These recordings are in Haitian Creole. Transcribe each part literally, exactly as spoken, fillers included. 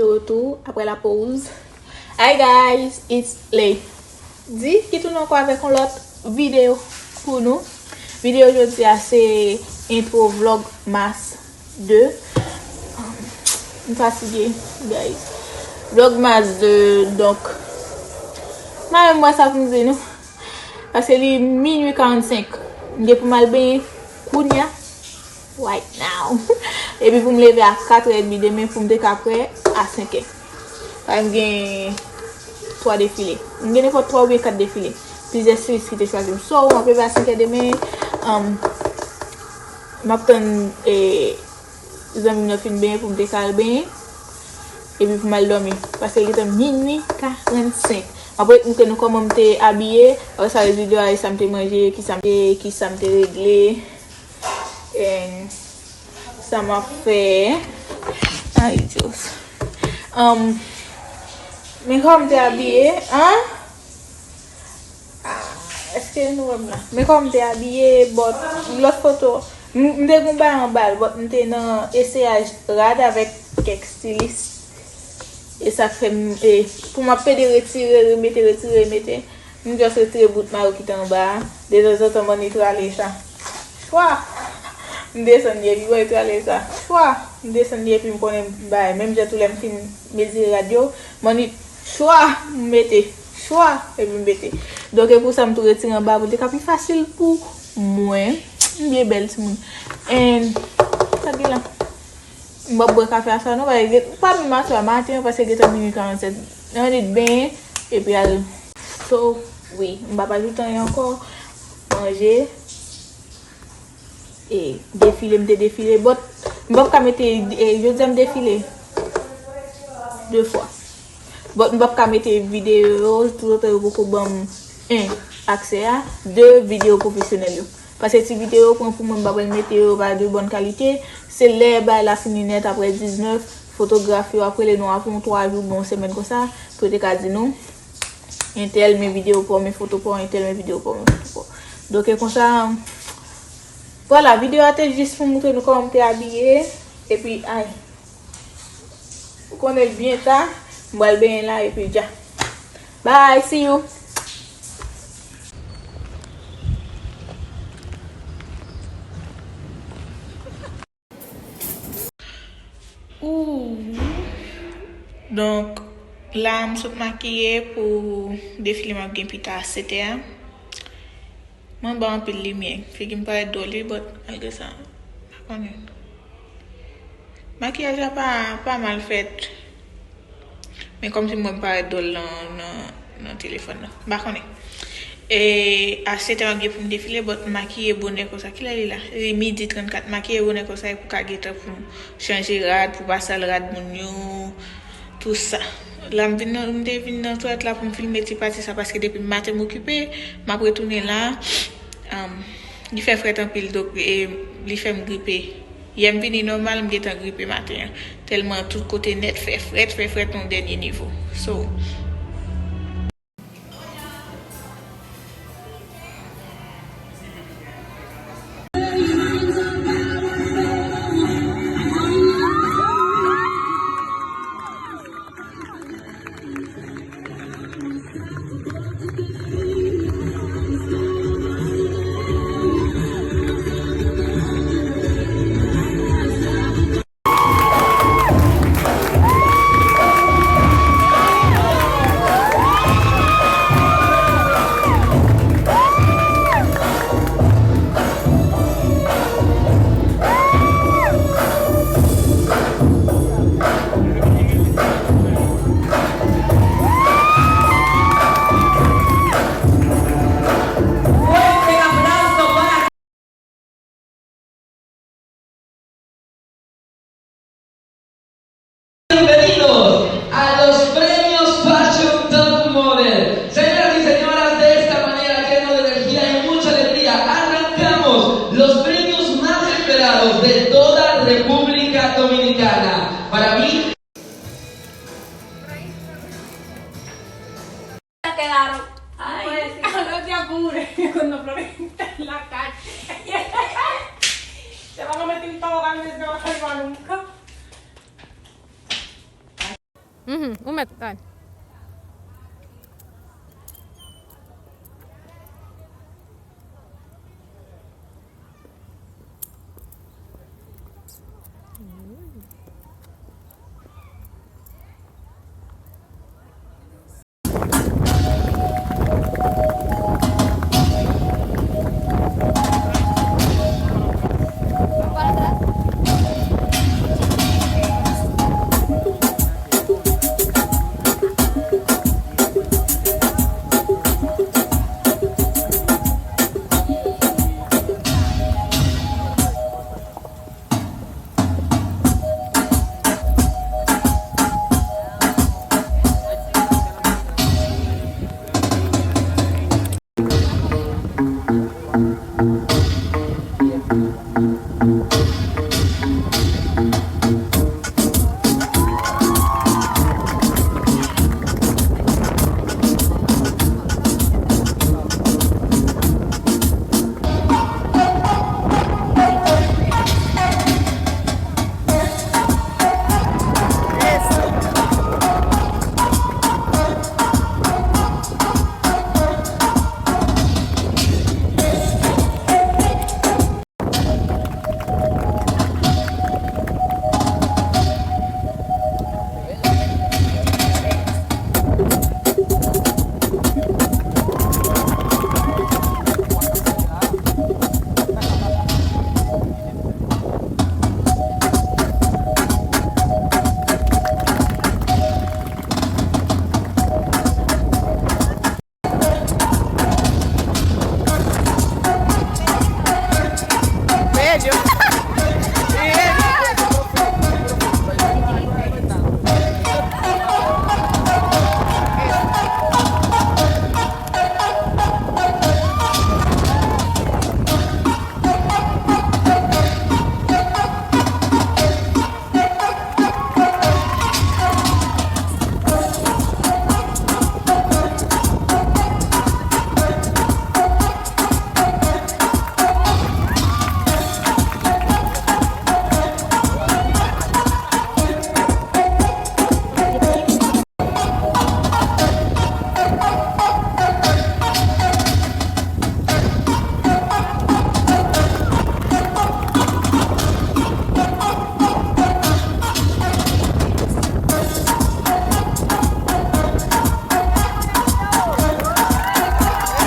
De retour après la pause. Hi guys, it's Lady ki tounen ankò avèk yon lòt videyo pou nou. Videyo jodi a se intro Vlogmas de. M fatige, guys. Vlogmas de, donk, mwen menm wè sa pou m di nou. Paske li minui karannsenk. M gen pou m al benyen kounya. Right now. Epi pou m leve a katrè edmi demen pou m te ka prè a senkè. Paske m gen twa defile. M gen nenpòt twa oubyen kat defile. Plizyè stilis ki te chwazi m. So, m ap leve a senkè demen. Um, m ap tann, eh, zanmi m nan fin benyen pou m te ka al benyen. Epi pou m al dòmi. Paske li gentan minui karannsenk. M ap ret montre nou kòman m te abiye. Apre sa, rès videyo a, e sa m te manje, kisa m te, kisa m te regle. And sa m ap fè. Ay, Diyos. Um, men kòman m te abiye, an? Ah, èske nou wè m la? Men kòman m te abiye, but lòt foto, m, m te gon bagay anba l, but m te nan eseyaj rad avèk kèk stilis. E sa k fè m, e, pou m ap pede retire, remete, retire, remete. M just retire bout mayo ki te anba a. Detanzantan, m annik rale sa. Chwa! M desann li epi m annik rale sa. Chwa! M desann li epi m konnen m bay. Menm jan tou lè m fin mezire rad yo, m annik chwa! M mete. Chwa! Epi m mete. Donk, e pou sa m tou retire anba pou l te ka pi fasil pou mwen. M byen bèl timoun. And, sa gen la. M p ap bwè kafe aswè a non, paske gen, pa menm aswè a, maten an, paske gentan minui karannsenk. Annik benyen, epi al. So, wi, m p ap ajoute anyen ankò. Manje. E, defile, m te defile, but m p ap ka mete, e, jodi a m defile de fwa. But m p ap ka mete videyo yo, toutotan yo poko ban m, en, aksè a, de videyo pwofesyonèl yo. Paske ti videyo yo pran pou mwen, m pa pral mete yo, yo pa de bòn kalite. Se lè bagay la fini nèt, apre diznèf, fotograf yo ap rele nou apre yon twa jou, oubyen yon semèn konsa, pou yo te ka di nou, entèl, men videyo pa w, men foto pa w, entèl, men videyo pa w, men foto pa w. Donk, e konsa, vwala, videyo a te jis pou montre nou kòman m te abiye, epi, ay, ou konnen l byen ta, m pral benyen la, epi dja. Bye, see you. Ooh. Donk, la, m sot makiye pou defile m ap gen pita a sèt è a. Mwen ba anpil limyè. Figi m parèt dwòl, wi, but malgre sa, m pa konnen. Makiyaj la pa, pa mal fèt. Men kòmsi mwen m parèt dwòl nan, nan, nan telefòn nan. M pa konnen. E, a sèt è m ap gen pou m defile, but m makiye bonè konsa. Kilè li la? Li midi trannkat. Makiye bonè konsa, e pou ka gen tan pou m chanje rad, pou pa sal rad moun yo, tou sa. La, m vin nan, m te vin nan twalèt la pou m filme ti pati sa, paske depi maten m okipe, m ap retounen la. Am, li fè frèt anpil, donk, e, li fè m gripe. Yè m vini nòmal, m gentan gripe maten an. Tèlman tout kote nèt fè frèt, fè frèt nan dènye nivo. So, Bienvenidos a los premios Fashion Top Model. Señoras y señoras, de esta manera, lleno de energía y mucha alegría, arrancamos los premios más esperados de toda República Dominicana. Para mí, Ay. Los de Apure, cuando Florencia en la calle. Se van a meter un tabaco al mes de la nunca. Mhm, ou mèt, al.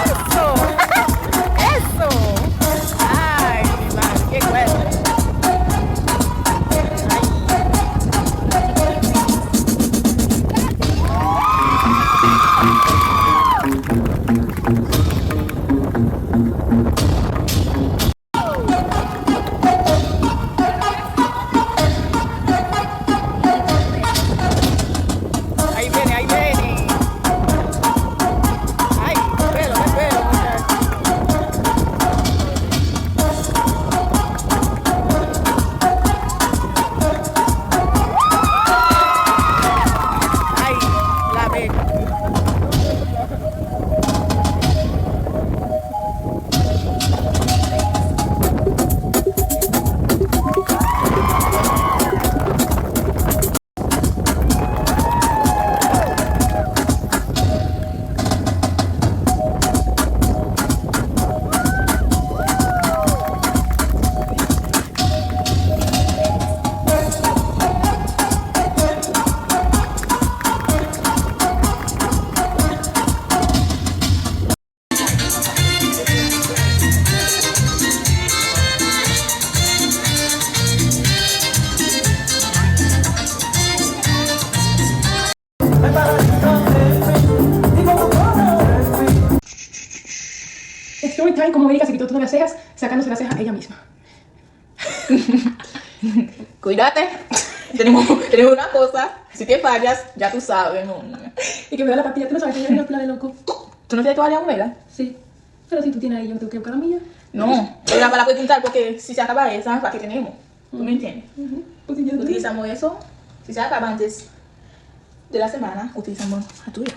Eso! Eso! Ay, mi madre, qué cuerpo. Ay. Ahí viene, ahí viene. Ay, qué pelo, qué pelo, muchacho. Ay, la vez. Story time, como Erika se quitó todas las cejas, sacándose las cejas ella misma. Cuídate. Tenemos, tenemos una cosa. Si te fallas, ya tú sabes, no. Y que me da la pastilla, tú no sabes que yo no la loco. ¿Tú no te has tomado la novela? Sí. Pero si tú tienes ahí, yo no tengo que buscar la mía. No, ella va a la preguntar porque si se acaba esa, ¿para qué tenemos? ¿Tú me entiendes? Ujú. Pues si yo no tengo. Utilizamos eso. Si se acaba antes de la semana, utilizamos la tuya.